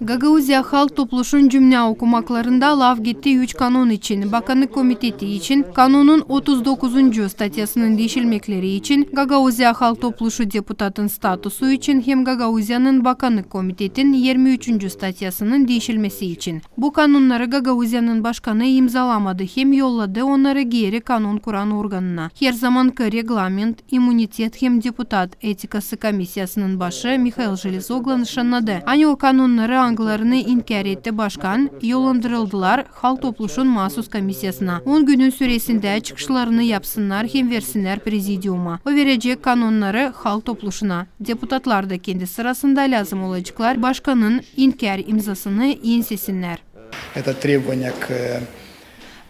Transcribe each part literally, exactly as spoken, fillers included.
Gagauziya Halk Topluşun cümnä okumaklarında laf gitti üç kanon için: Bakannık komiteti için, kanonun otuz dokuzuncu statyasının diişilmekleri için, Gagauziya Halk Topluşu deputatın statusu için hem Gagauziyanın Bakannık komitetin irmi üçüncü statyasının diişilmesi için. Bu kanonnarı Gagauziyanın başkanı imzalamadı hem yolladı onnarı geeri kanon kuran organına. Herzamankı reglament, imunitet hem deputat etikası komissiyasının başı Mihail Jelezoglan nışannadı, ani o kanonnarı, angılarını inkär etti başkan, yollandırıldılar Halk Topluşun maasuz komissiyasına. On günün süresindä çıkışlarını yapsınnar hem versinnär prezidiuma. O verecek kanonnarı Halk Topluşuna. Deputatlar da kendi sırasında lääzım olaceklar başkanın inkär imzasını ensesinnär. Это требование к, э,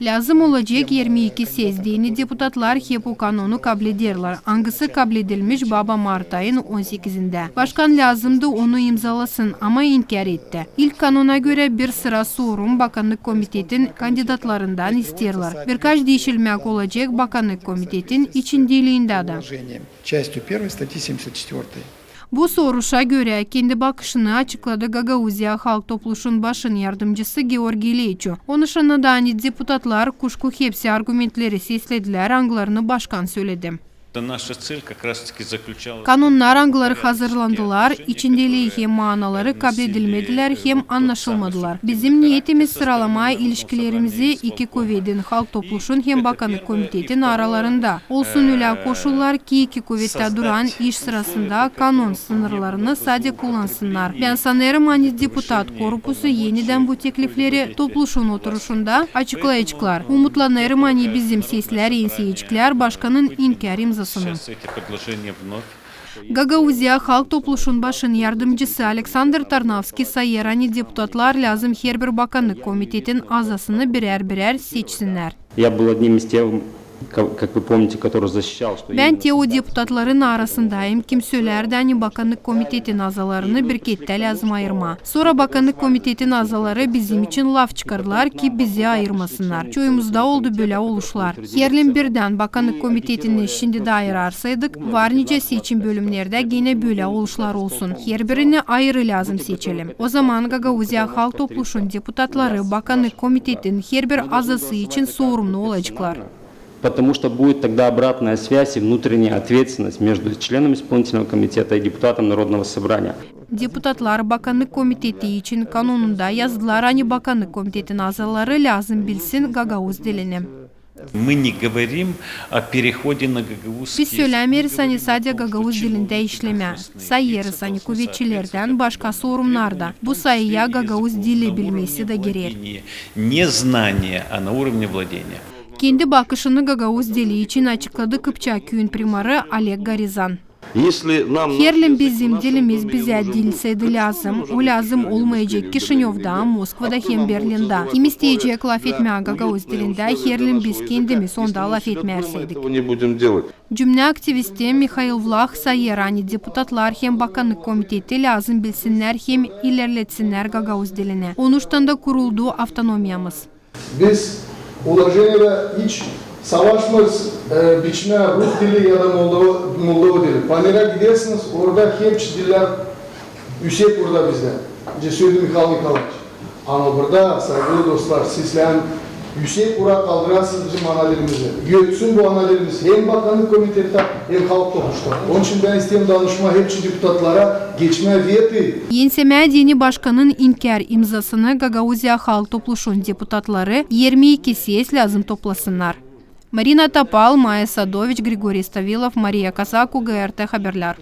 Lääzım olacek irmi iki ses, deyni deputatlar hep o kanonu kablederlär, angısı kabledilmiş baba mart ayın on sekizindä. Başkan lääzımdı onu imzalasın, ama inkär etti. İlk kanona görä, bir sıra sorum Bakannık komitetin kandidatlarından isteerlär. Birkaç diişilmäk olacek Bakannık komitetin içindeliindä dä. Частью первой статьи семьдесят четвёртой. Bu soruşa görä, kendi bakışını açıkladı Gagauziya Halk Topluşun başın yardımcısı Georgiy Leço. O nışannadı, ani deputatlar kuşku hepsi argumentleri sesledilär, angılarını başkan söledi. Наша цель как раз-таки заключалась Kanonnar, angıları hazırlandılar, içindeliyi hem maanaları kabledilmedilär hem annaşılmadılar. Bizim neetimiz sıralamaa ilişkilerimizi iki kuvedin, Halk Topluşun hem Bakannık komitetin aralarında. Olsun ölä koşullar, ki iki kuvettä duran iş sırasında kanon sınırlarını sade kullansınnar. Bän sanêrım, ani deputat korpusu enidän bu teklifleri Topluşun oturuşunda açıklayaceklar. Umutlanêrım, ani bizim seslär enseyeceklär başkanın inkär imzasını. Gagauziya Halk Topluşun başın yardımcısı Aleksandr Tarnavski sayêr, ani deputatlar lääzım herbir Bakannık komitetin azasını birär-birär seçsinnär. Я был одним из тех, ка-, как вы помните, который защищал, что Bän te o deputatların arasındayım, kim sölärdi, ani Bakannık komitetin azalarını bir kettä lääzım ayırmaa. Sora Bakannık komitetin azaları bizim için laf çıkardılar, ki bizi ayırmasınnar. Çoyumuzda oldu bölä oluşlar. Herlin birdän Bakannık komitetini şindi dä ayırarsaydık, var nicä seçim bölümnerdä genä bölä oluşlar olsun. Herbirini ayırı lääzım seçelim. Ozaman Gagauziya Halk Topluşun deputatları Bakannık komitetin herbir azası için sorumnu olaceklar. Потому что будет тогда обратная связь и внутренняя ответственность между членом исполнительного комитета и депутатом Народного собрания. Deputatlar Bakannık komiteti için kanonunda yazdılar, ani Bakannık komitetin azaları lääzım bilsin gagauz dilini. Мы не говорим о переходе на гагаузский язык. Biz sölämeeriz, ani sade gagauz dilindä işlemää. Sayêrız, ani kuvetçilerdän başka sorumnar da bu sayıya gagauz dili bilmesi dä girer. Незнание, а на уровне владения. Kendi bakışını gagauz dili için açıkladı Kıpçak küüyün primarı Oleg Gorizan. Если нам Herlin bizim dilimiz bizä diilseydi lääzım, o lääzım olmayacek Kişinövda, Moskvada hem Berlindä. Kim isteyecek lafetmää gagauz dilindä, herlin biz kendimiz onda lafetmärseydik. Этого не будем делать. Cümnä aktivisti Mihail Vlah sayêr, ani deputatlar hem Bakannık komiteti lääzım bilsinnär hem ilerletsinnär gagauz dilini. Onuştan da kuruldu avtonomiyamız. Biz ulajeniyada hiç savaşmêêrız, e, biçmää rus dili ya da moldova, moldova dili. Panera gidersiniz, orada hepsi dillär üüsek orada bizdä. Nicä sööledi Mihail Nikolaeviç. Ama burada, saygılı dostlar, siz lääzım üüsek ura kaldırasınız bizim ana dilimizi. Götsün bu ana dilimiz hem Bakannık komiteti, hem Halk Topluşu. Onun için bän isteerim danışmaa hepsi deputatlara geçmää veto. Ensemää deyni başkanın inkär imzasını Gagauziya Halk Topluşun deputatları irmi iki ses lääzım toplasınnar. Marina Topal, Maya Sadoviç, Grigoriy Stavilov, Mariya Kazak, U G R T haberlär.